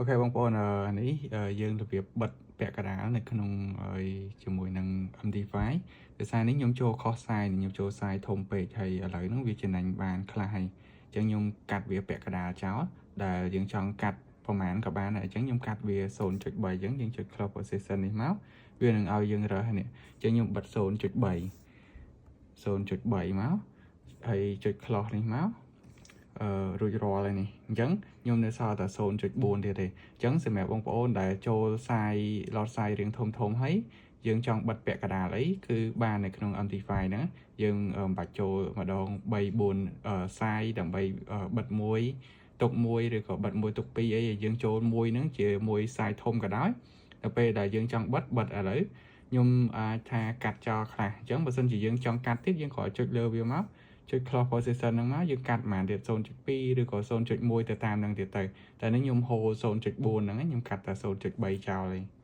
OK បងប្អូននេះយើងរបៀបបិទពាក់កណ្ដាលនៅក្នុងជាមួយនឹង MT5 ដោយសារនេះខ្ញុំចូលខុស size ខ្ញុំចូល size ធំពេកហើយឥឡូវហ្នឹងវាចំណេញបានខ្លះហើយអញ្ចឹងខ្ញុំកាត់វាពាក់កណ្ដាលចោលដែលយើងចង់កាត់ប្រហែលក៏បានដែរអញ្ចឹងខ្ញុំកាត់វា0.3អញ្ចឹងយើងចុច close position នេះមកវានឹងឲ្យយើងរើសនេះអញ្ចឹងខ្ញុំបិទ0.3 0.3មកហើយចុច close នេះមកអឺរួចរាល់ហើយនេះអញ្ចឹងខ្ញុំនៅសល់តែ0.4ទៀតទេអញ្ចឹងសម្រាប់បងប្អូនដែលចូល size lot size រៀងធំធំហើយយើងចង់បិទពាក់កណ្ដាលអីគឺបាននៅក្នុង MT5 ហ្នឹងយើងមិនបាច់ចូលម្ដង3 4 size ដើម្បីបិទមួយទុកមួយឬក៏បិទមួយទុកពីរអីយើងចូលមួយហ្នឹងជាមួយ size ធំក៏ដោយដល់ពេលដែលយើងចង់បិទបិទឥឡូវខ្ញុំអាចថាកាត់ចោលខ្លះអញ្ចឹងបើសិនជាយើងចង់កាត់ទៀតយើងគ្រាន់ចុចលើវាមកចុច close position ហ្នឹងមកយើងកាត់ប្រហែលទៀត0.2ឬក៏0.1ទៅតាមហ្នឹងទៀតទៅតែនេះខ្ញុំ hold 0.4ហ្នឹងខ្ញុំកាត់តែ0.3ចោលឯង។